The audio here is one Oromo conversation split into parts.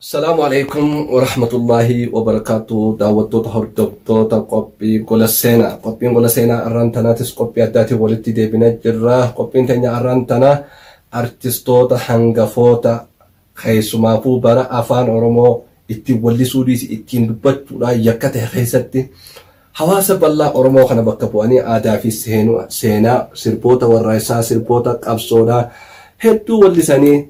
Assalaamu alaikum warahmatullaahi wabarakaatu. Daawwattoota, hordoftoota qophii Gola Seenaa. Qophiin Gola Seenaa arraan tanaatis qophii addaatiin walitti deebinee jirra. Qophiin teenya arraan tanaa artistoota hangafoota, keessumaafuu bara afaan Oromoo ittiin wallisuu dhiisi ittiin dubbachuudhaan yakka ta'e keessatti hawaasa bal'aa Oromoo kana bakka bu'anii aadaa fi seenaa sirboota warraaqsaa, sirboota qabsoodhaa hedduu wallisanii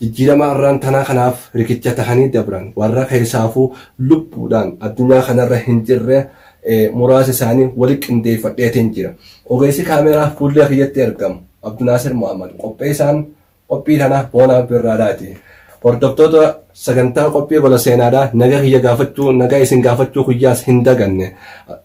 jijjiirama arraan tanaa kanaaf riqicha tahanii dabran, warra keessaafuu lubbuudhaan addunyaa kanarra hin jirre muraasa isaanii wali qindeeffadheetiin jira. Ogeessi kaameraa fuullee kiyyatti argamu Abdunaasir Muhammad, qopheessaan qophii tanaa Boonaa Birraadhaati. Hordoftoota sagantaa qophii Gola Seenaadhaa, naga kiyya gaafachuu, nagaa isin gaafachuu kiyyaas hin daganne.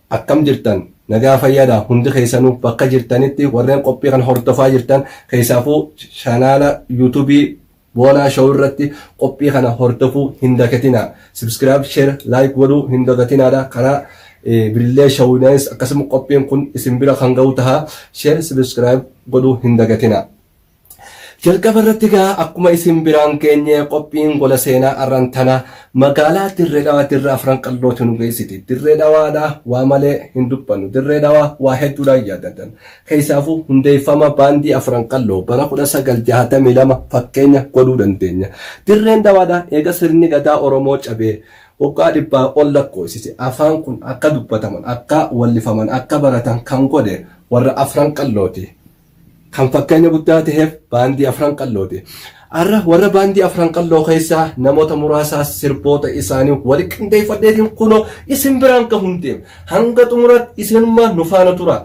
Akkam jirtan? Nagaa fayyaadha hundi keessanuu bakka jirtanitti? Warreen qophii kana hordofaa jirtan, keessaafuu chaanaala YouTubeii Boonaa Show irratti qophii kana hordofuu hin dagatinaa. Subscribe, share, like godhuu hin dagatinaadha. Karaa Bilillee Showinaanis akkasuma qophiin kun isin bira kan ga'u taha. Share, subscribe godhuu hin dagatinaa. Jalqaba irratti gaa akkuma isin biraan geenye, qophiin Gola Seenaa arran tana magaalaa Dirree Dhawaa, Dirree Afran Qallooti nu geessiti. Dirree Dhawaadha waa malee hin dubbannu. Dirree Dhawaa waa hedduudhaan yaadatan. Keessaafuu hundeeffama baandii Afran Qalloo bara 1962 fakkeenya godhuu dandeenya. Dirreen Dhawaadha eega sirni gadaa Oromoo cabee waggaa 100 ol lakkoofsise. Afaan kun akka dubbataman, akka wallifaman, akka baratan kan godhe warra Afran Qallooti. Kan fakkeenya guddaa ta'eef baandii Afran Qallooti. Har'a warra baandii Afran Qalloo keessaa namoota muraasaa sirboota isaanii wali qindeeffadheetiin kunoo isin biraan gahuun deema. Hanga xumuraatti isinummaa nu faana tura.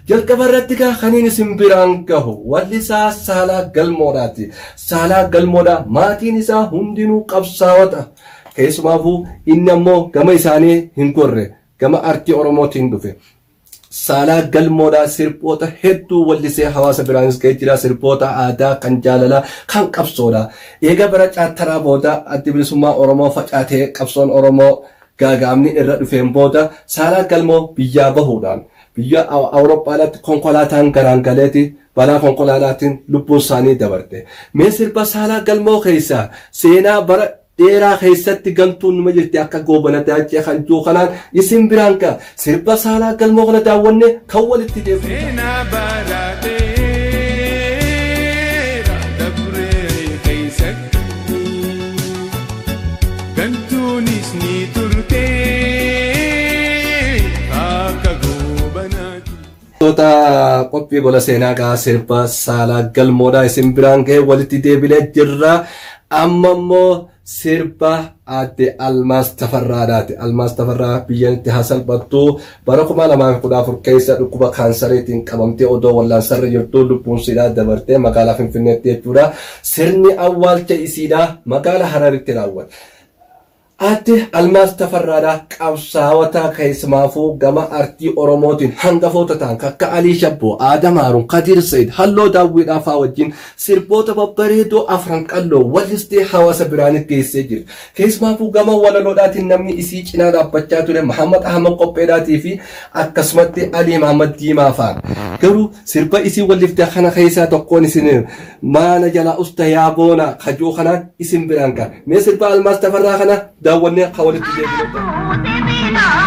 Jalqaba irratti gaa kaniin isin biraan gahu wallisaa Saalaa Galmoodhaati. Saalaa Galmoodhaa maatiin isaa hundinuu qabsaa'ota. Keessumaafuu inni ammoo gama isaanii hin gorre, gama artii Oromootiin dhufe. Saalaa Galmoodhaa sirboota hedduu wallisee hawaasa biraanis ga'ee jira. Sirboota aadaa, kan jaalalaa, kan qabsoodha. Eega bara caattaraa booda Addi Bilisummaa Oromoo facaatee qabsoon Oromoo gaaga'amni irra dhufeen booda Saalaa Galmoo biyyaa bahuudhaan biyya Awuroophaadhaatti konkolaataan garaan galeeti balaa konkolaataatiin lubbuun isaanii dabarte. Mee sirba Saalaa Galmoo keessaa seenaa bara dheeraa keessatti gantuun numa jirti akka Goobana Daaccee kan jiru kanaan isin biraan ga'a. Sirba Saalaa Galmoo kana daawwanne kan walitti deebinu. Seenaa bara dheeraa dabree keessatti gantuunis ni turte akka Goobanaati. Toota qophii Gola Seenaa gaa sirba Saalaa Galmoodhaa isin biraan ga'e walitti deebinee jirra. Amma immoo sirba aadde Almaas Tafarraadhaati. Almaas Tafarraa biyyan itti haa salphattu, bara 2014 keessa dhukkuba kaansariitiin qabamtee odoo wallaansarra jirtu lubbuun siidhaa dabartee magaalaa Finfinneetti jechuudha. Sirni awwaalcha isiidhaa magaalaa Hararitti raawwate. Aadde Almaaz Tafarraadhaa qabsaawota keessumaafuu gama artii Oromootiin hangafoota ta'an akka Alii Shabboo, Aadam Haaruun, Kadiir Sayid, Halloo Daawwiidhaa fa'aa wajjin sirboota babbareedoo Afran Qalloo wallistee hawaasa biraaniif geessee jirti. Keessumaafuu gama walaloodhaatiin namni isii cinaa dhaabbachaa ture Muhammad Ahmad Qopheedhaatii fi akkasumatti Alii Muhammad Diimaa fa'a. Garuu sirba isii wallifte kana keessaa tokkoon isin maana jalaa usta yaa boona kajuu kanaan isin biraan ga'a. Mee sirba Almaaz Tafarraa kana daawwannee kan walitti deebinu ta'a.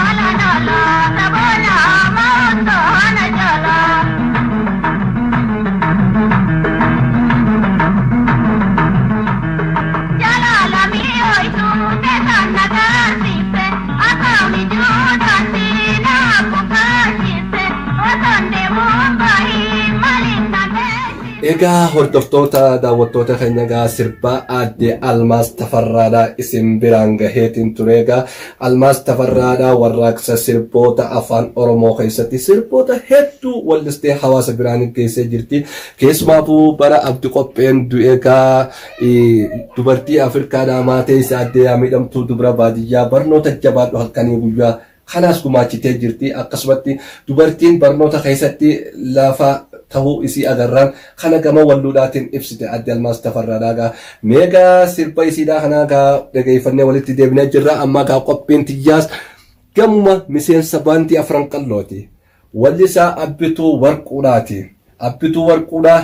Egaa hordoftoota, daawwattoota keenya, egaa sirba aadde Almaaz Tafarraadhaa isin biraan gaheetiin ture. Egaa Almaaz Tafarraadhaa warraaqsa sirboota afaan Oromoo keessatti sirboota hedduu wallistee hawaasa biraan geessee jirti. Keessumaafuu bara Abdi Qopheen du'e egaa dubartii Afrikaadhaa maatee isaa addee yaa miidhamtuu dubra baadiyyaa barnoota jabaadhu halkanii guyyaa kanaas gumaachitee jirti. Akkasumatti dubartiin barnoota keessatti lafa tahuu isii agarraan kana gama walluudhaatiin ibsite adde Almaaz Tafarraadhaa gaa. Meegaa sirba isiidhaa kanaa gaa dhageeffannee walitti deebinee jirra. Amma gaa qophiin tiyyaas gamuma miseensa baandii Afran Qallooti. Wallisaa Abbituu Warquudhaati. Abbituu Warquudhaa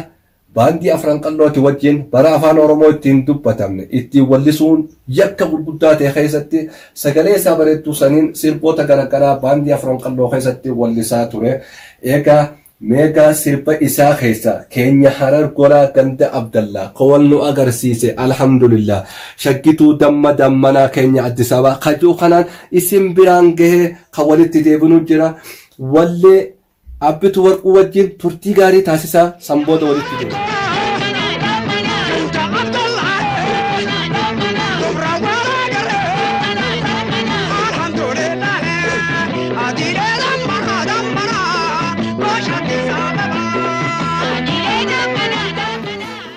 Baandii Afran Qallooti wajjin bara Afaan Oromoo ittiin dubbatamne ittiin wallisuun yakka gurguddaa ta'e keessatti sagalee isaa bareedduu saniin sirboota garaagaraa Baandii Afran Qalloo keessatti wallisaa ture. Egaa meegaa sirba isaa keessa keenya Harar Goraa ganda Abdallaa kowal nu agarsiise, alhamdulillah, shaggituu damma dammanaa keenya Addis Ababaa kajuu kanaan isin biraan gahee kan walitti deebinu jira. Wallee Abbitu Warquu wajjin turtii gaarii taasisaa, sanbooda walitti deebina.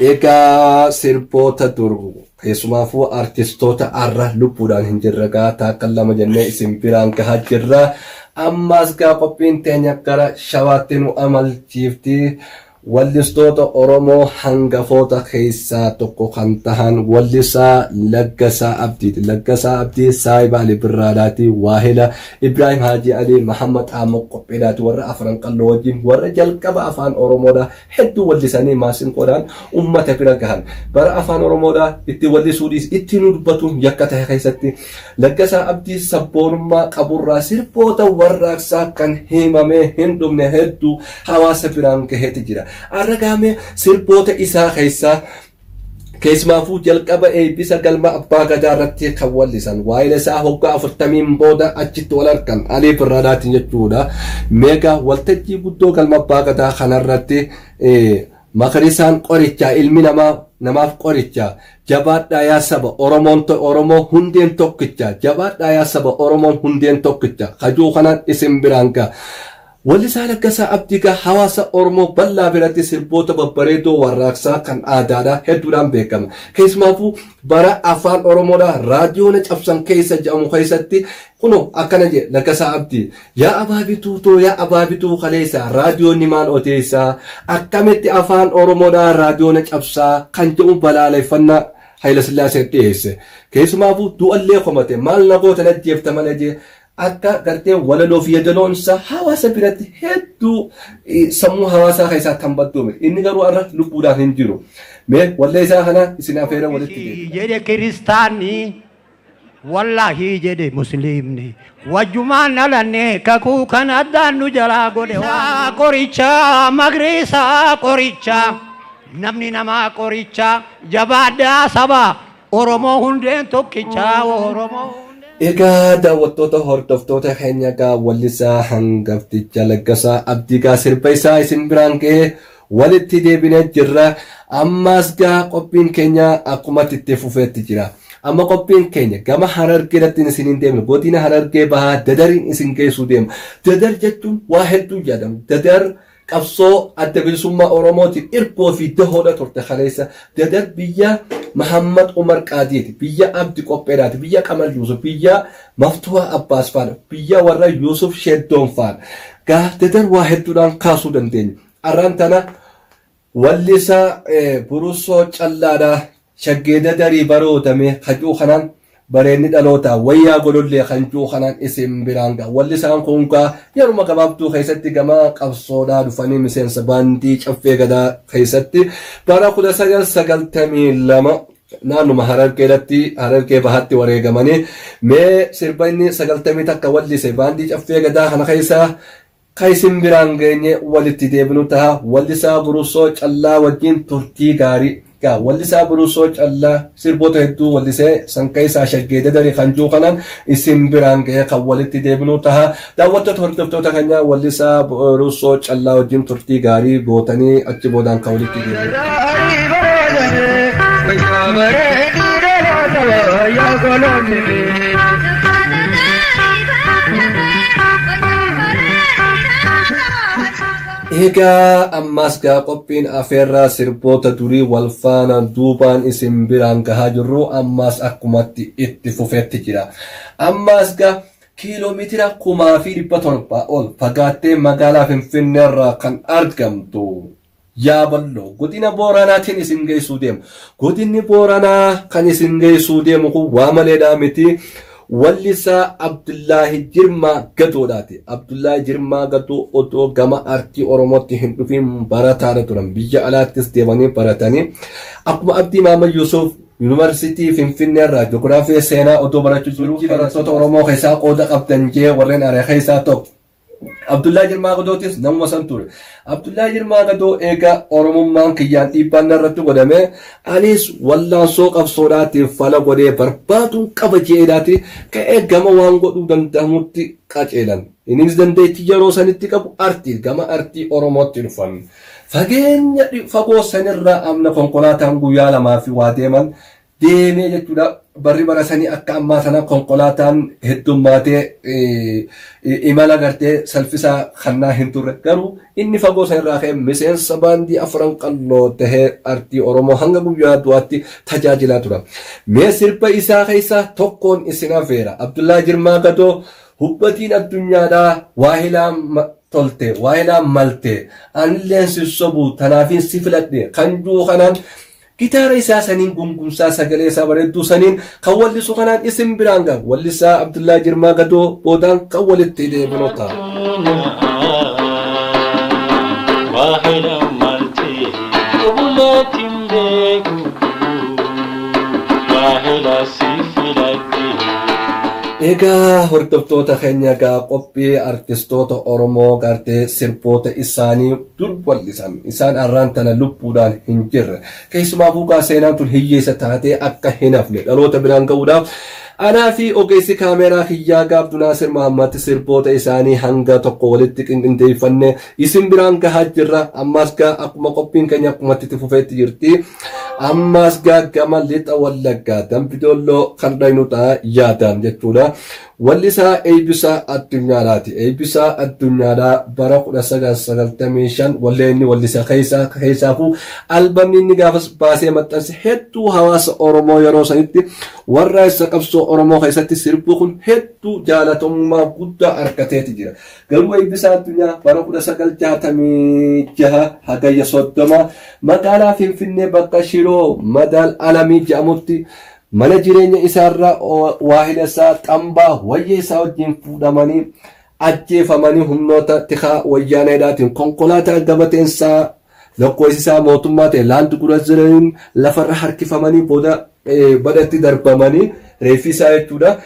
Egaa sirboota dur, keessumaafuu artistoota arra lubbuudhaan hin jirre gaa taakkan lama jennee isin biraan gahaa jirra. Ammaas gaa qophiin teenya gara Shawaatti nu amalchiifti. Wallistoota Oromoo hangafoota keessaa tokko kan tahan wallisaa Laggasaa Abdiiti. Laggasaa Abdii saahiba Ali Birraadhaati, waahila Ibraahim Haajii Alii, Mahammad Ahmad Qopheedhaati, warra Afran Qalloo wajjin warra jalqaba Afaan Oromoodha hedduu wallisanii maasinqoodhaan ummata bira gahan. Bara Afaan Oromoodha itti wallisuu dhiis itti nu dubbatuun yakka tahe keessatti Laggasaa Abdii sabboonummaa qaburraa sirboota warraaqsaa kan himamee hin dhumne hedduu hawaasa biraan gaheeti jira. Arragaamee sirboota isaa keessaa keessumaafuu jalqaba eebbisa galma Abbaa Gadaa irratti kan wallisan waa'ee isaa hoggaa 40n booda achitti wal argan Alii Birraadhaatiin jechuudha. Meegaa waltajjii guddoo galma Abbaa Gadaa kanarratti makarisaan qorichaa, ilmi namaa namaaf qoricha, jabaadhaa yaa saba Oromoon, Oromoo hundeen tokkicha, jabaadhaa yaa saba Oromoon hundeen tokkicha kajuu kanaan isin biraan ga'a. Wallisaa Laggasaa Abdii gaa hawaasa Oromoo bal'aa biratti sirboota babbareedoo warraaqsaa kan aadaadhaa hedduudhaan beekama. Keessumaafuu bara Afaan Oromoodhaa raadiyoona cabsan keessa jedhamu keessatti kunoo akkana jedhe Laggasaa Abdii. Yaa abaabituu too, yaa abaabituu, kaleessa raadiyoonni maal odeessaa, akkamitti Afaan Oromoodhaa raadiyoona cabsaa kan jedhu balaaleffannaa Hayila Sillaasee dhiyeesse. Keessumaafuu du'allee komate, maal na goota, na ajjeefta malee jee. Akka gartee walaloo fi yadaloonsa hawaasa biratti hedduu sammuu hawaasaa keessaa kan badduume. Inni garuu har'a lubbuudhaan hin jiru. Mee wallee isaa kana isin afeera, walitti deebina. Jedhe kiristaanni, wallaahi jedhe musliimni, wajjumaan dhalanne, kakuu kan addaan nu jalaa godhe. Waa qoricha magriisaa, qoricha namni namaa, qoricha, jabaadhaa saba Oromoo hundeen tokkicha, Oromoo. Egaa daawwattoota hordoftoota keenya, gaa wallisaa hangafticha Laggasaa Abdii gaa sirba isaa isin biraan ga'ee walitti deebinee jirra. Ammaas gaa qophiin keenya akkumatti itti fufeetti jira. Amma qophiin keenya gama Harargeetti isin hin deemne, godina Harargee Bahaa Dadariin isin geessuu deema. Dadar jechuun waa hedduu yaadamu. Dadar qabsoo Adda Bilisummaa Oromootiin irkoo fi dahoodha turte kaleessa. Dadar biyya Mahammad Umar Qaadiiti, biyya Abdi Qopheedhaati, biyya Qamar Yuusuf, biyya Maftuhaa Abbaas faadha, biyya warra Yuusuf Sheddoon faadha. Gaa Dadar waa hedduudhaan kaasuu dandeenya. Arraan tana wallisaa Burusoo Callaadhaa shaggee Dadarii baroodame kajuu kanaan bareenni dhalootaa wayyaa golollee kan jiru kanaan isin biraan ga'a. Wallisaan kun gaa yeruma gabaabduu keessatti gama qabsoodhaa dhufanii miseensa baandii Caffee Gadaa keessatti bara 1992 naannuma Harargeedatti, Harargee Bahaatti wareegamanii. Mee sirba inni 91 wallise baandii Caffee Gadaa kana keessa kan isin biraan geenye walitti deebinu taha. Wallisaa Burusoo Callaa wajjin turtii gaarii. Gaa wallisaa Burusoo Callaa sirboota hedduu wallisee san keessaa shaggee Dadarii kan jiru kanaan isin biraan gahee kan walitti deebinu taha. Daawwattoota hordoftoota keenyaa, wallisaa Burusoo Callaa wajjin turtii gaarii gootanii achi boodaan kan walitti deebinu. Egaa ammas gaa qophiin afeerraa sirboota durii wal faana duubaan isin biraan gahaa jirru ammas akkumatti itti fufetti jira. Ammas gaa kiiloomeetira 1700 ol fagaattee magaalaa Finfinneerraa kan argamtu Yaaballoo godina Booranaatiin isin geessuu deema. Godinni Booranaa kan isin geessuu deemu kun waa maleedhaa miti. Wallisaa Abdullaahi Jirmaa Gadoodhaati. Abdullaahi Jirmaa Gadoo otoo gama artii Oromootti hin dhufin barataadha turan. Biyya alaattis deemanii baratanii akkuma Abdii Maamad Yuusuf Yuunivarsiitii Finfinnee irraa Ji'oogiraafii seenaa otoo barachuu jiru barattoota Oromoo keessaa qooda qabdan jee warreen ari'e keessaa tokko. Abdullaa Jirmaa Gadootis namuma san ture. Abdullaa Jirmaa Gadoo eega Oromummaan kiyyaan dhiibbaan narratti godhame anis wallaansoo qabsoodhaatiif fala godhee barbaaduun qaba jeedhaati ka'ee gama waan godhuu danda'amutti qaceelan. Innis dandeettii yeroo sanitti qabu artii gama artii Oromootti dhufan. Fageenya fagoo sanirraa amna konkolaataan guyyaa lamaa fi waa deeman deemee jechuudha. Barri bara sanii akka ammaa sana konkolaataan heddummaatee imala gartee salfisaa kannaa hin turre. Garuu inni fagoo sanirraa ka'e miseensa baandii Afran Qalloo tahee artii Oromoo hanga guyyaa du'aatti tajaajilaa tura. Mee sirba isaa keessaa tokkoon isin afeera. Abdullaa Jirmaa Gadoo hubbatiin addunyaadhaa waahilaa tolte waahilaa malte anilleen si sobu tanaafin si filadhe kan jiru kanaan gitaara isaa saniin gungumsaa sagalee isaa bareedduu saniin kan wallisu kanaan isin biraan ga'a. Wallisaa Abdullaa Jirmaa Gadoo boodaan kan walitti deebinu ta'a. Waahila malte obuleetiin beeku waahila si filadhe. Egaa hordoftoota keenya egaa qophii artistoota Oromoo gartee sirboota isaanii dur wallisan isaan arraan tana lubbuudhaan hin jirre keessumaafuu gaa seenaan tun hiyyeessa taatee akka hin hafne dhaloota biraan ga'uudhaaf anaa fi ogeessi kaameeraa kiyyaa Gaabdu Naasir Mahammad sirboota isaanii hanga tokko walitti qindeeffanne isin biraan gahaa jirra. Ammas gaa akkuma qophiin keenya akkuma itti fufeetti jirti. Ammas gaa gama lixa Wallaggaa Dambidolloo kan dhaynu ta'a yaadaan jechuudha. Wallisaa Eebbisaa Addunyaadhaati. Eebbisaa Addunyaadhaa bara 1995 wallee inni wallisa keessaa keessaafuu albamni inni gaafas baasee maxxanse hedduu hawaasa Oromoo yeroo sanitti warra isa qabsoo Oromoo keessatti sirbuu kun hedduu jaalatamummaa guddaa argateeti jira. Garuu Eebbisaa Addunyaa bara 1966 Hagayya 30 magaalaa Finfinnee bakka Shiroo Madaal Alamii jedhamutti mana jireenya isaarraa waahila isaa Xambaa wayya isaa wajjin fuudhamanii ajjeefamanii humnoota tikaa wayyaaneedhaatiin konkolaataa gabateensaa lakkoofsisaa mootummaa ta'e laand guraziriin lafarra harkifamanii booda badatti darbamanii reeffi isaa jechuudha.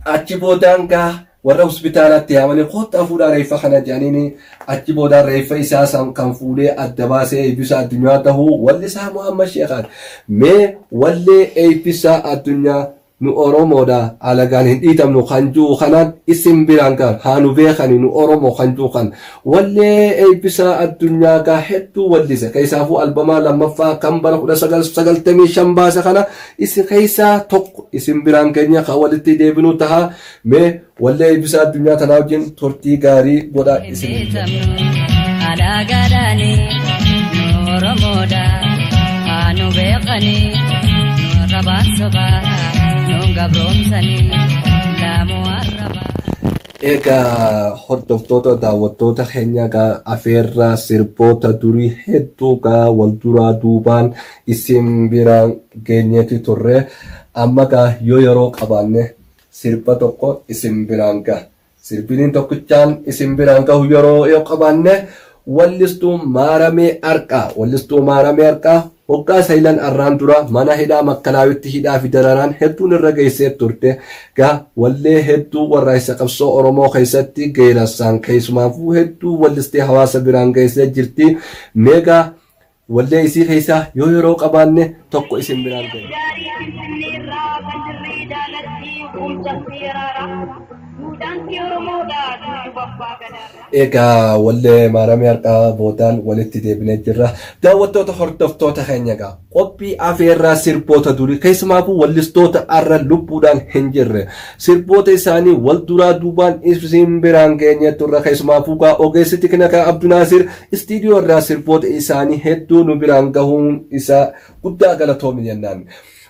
Achi boodaan gaa warra hospitaalaatti yaamanii kottaa fuudhaa reeffa kana jedhaniin achi boodaan reeffa isaa san kan fuudhee adda baasee Eebbisaa Addunyaa tahuu wallisaa Muhammad Sheekhaan. Mee wallee Eebbisaa Addunyaa nu Oromoodha alagaan hin dhiitamnu kan jiru kanaan isin biraan gaan haa nu beekani nu Oromoo kan jiru kan wallee Eebbisaa Addunyaa gaa hedduu wallise keessaafuu albamaa lammaffaa kan bara 1995 baase kana isin keessaa tokko isin biraan keenya kan walitti deebinu taha. Mee wallee Eebbisaa Addunyaa tanaa wajjin turtii gaarii godhaa isin. Alaagaadhaani nu Oromoodha haa nu beekani nu rabaan sobaa nu gabroomsani laamuu arrabaa. Egaa hordoftoota daawwattoota keenya egaa afeerraa sirboota durii hedduu gaa wal duraa duubaan isin biraan geenyeeti turre. Amma gaa yoo yeroo qabaanne sirba tokko isin biraan gaha. Sirbiniin tokkichaan isin biraan gahu yeroo yoo qabaanne wallistuu Maaramee Arqaa. Wallistuu Maaramee Arqaa hoggaa sayilan arraan dura mana hidhaa Makkalaawitti hidhaa fi dararaan hedduun irra geessee turte. Gaa wallee hedduu warraaqsa qabsoo Oromoo keessatti geerassaan keessumaafuu hedduu wallistee hawaasa biraan geessee jirti. Meegaa wallee isii keessaa yoo yeroo qabaanne tokko isin biraan gahe. Gaarii Finfinneerraa kan dirree jaalatti humcatti araara. Duudhaan kee Oromoodha dudduuba abbaa gadaarra. Egaa wallee Maaramee Harqaa boodaan walitti deebinee jirra. Daawwattoota hordoftoota keenya egaa qophii afeerraa sirboota durii keessumaafuu wallistoota arra lubbuudhaan hin jirre sirboota isaanii wal duraa duubaan isin biraan geenye turre keessumaafuu gaa ogeessi tiknikaa Abdunaasir istiidiyoo irraa sirboota isaanii hedduu nu biraan gahuun isaa guddaa galatoomi jennaan.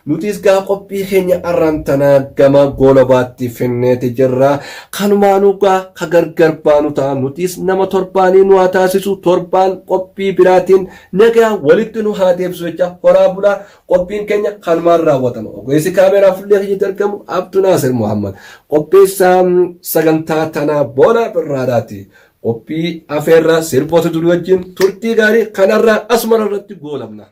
Nutis gaa qophii keenya arraan tanaa gama goolabaatti finneeti jirra. Kanumaanuu gaa ka gargar baanu ta'a. Nutis nama torbaanii nu haa taasisu. Torbaan qophii biraatiin nagaa walitti nu haa deebisu jecha horaa bulaa qophiin keenya kanumaan raawwatama. Ogeessi kaameeraa fuullee keenyatti argamu Abdu Naasir Muhammad. Qopheessaan sagantaa tanaa Boonaa Birraadhaati. Qophii afeerraa sirboota durii wajjin turtii gaarii kanarraa asuma irratti goolabna.